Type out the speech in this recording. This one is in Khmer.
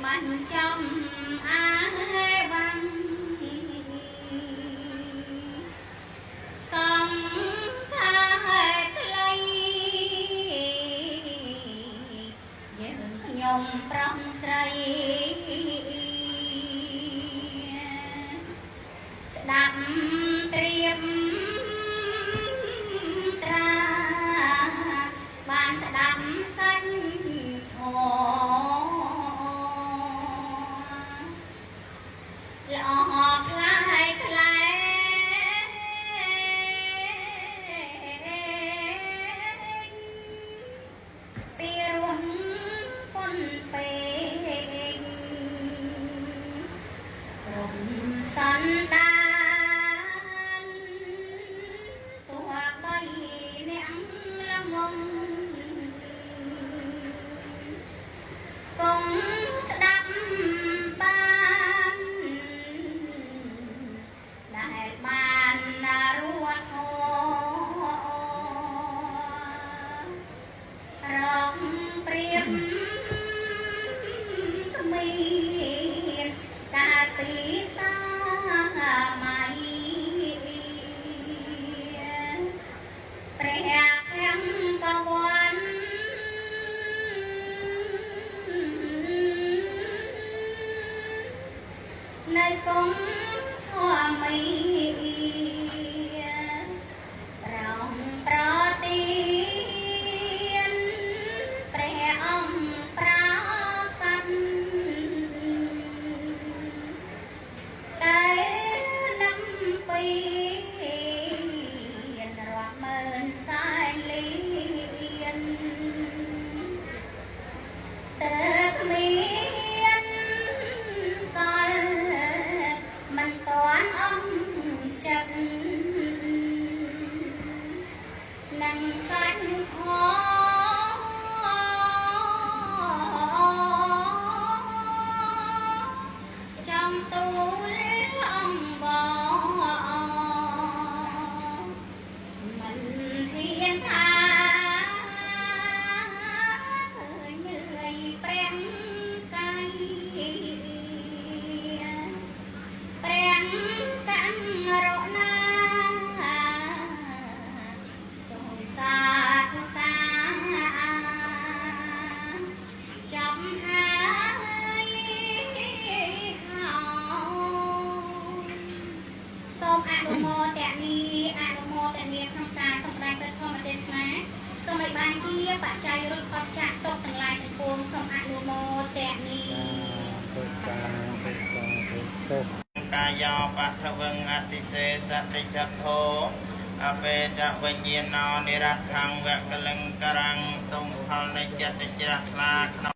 បានចំអាវ៉ាំងសង្ខាខ្លីយើងខ្ញុំប្រុសស្រីស្ដាប់ត្រៀមត្រាបានស្ដាប់សាច់ធម៌ល្អខ្លាយខ្លែពីរស់ពុនពេកក្រុមសន្តានទោះបីអ្នកល្ងងគង់ស្ដាប់បានដែលបានរស់ធម៌រងព្រៀបគ្មានកាលពីសម័យព្រះខាងកវ័ននៅគង់ធម្មីប្រងប្រទានព្រះអង្គប្រសាទតែនឹងពីរាប់ម៉ឺនសែនលានស្ទើរគ្មានសល់មិនតាន់អង្គចិត្តនឹងសាច់ធម៌ចំទូលអង្គបមិនហ៊ានថាឃើញនឿយព្រះកាយព្រះកាំងរណាសូមសាធុកាចំហើយហោសូមអនុមោទនីអនុមោទនាក្នុងការសម្ដែងព្រះធម៌ទេសនាសូមឲ្យបានជាបច្ច័យរួចផុតចាកទុក្ខទាំងឡាយទាំងពួងសូមអនុមោទនីកាយោបថវឹងអតិសេសតិចធោអបេតវិញ្ញាណោនិរដ្ឋੰវកលង្ករាំងសូមផលនៃចិត្តជ្រះថ្លាក្នុង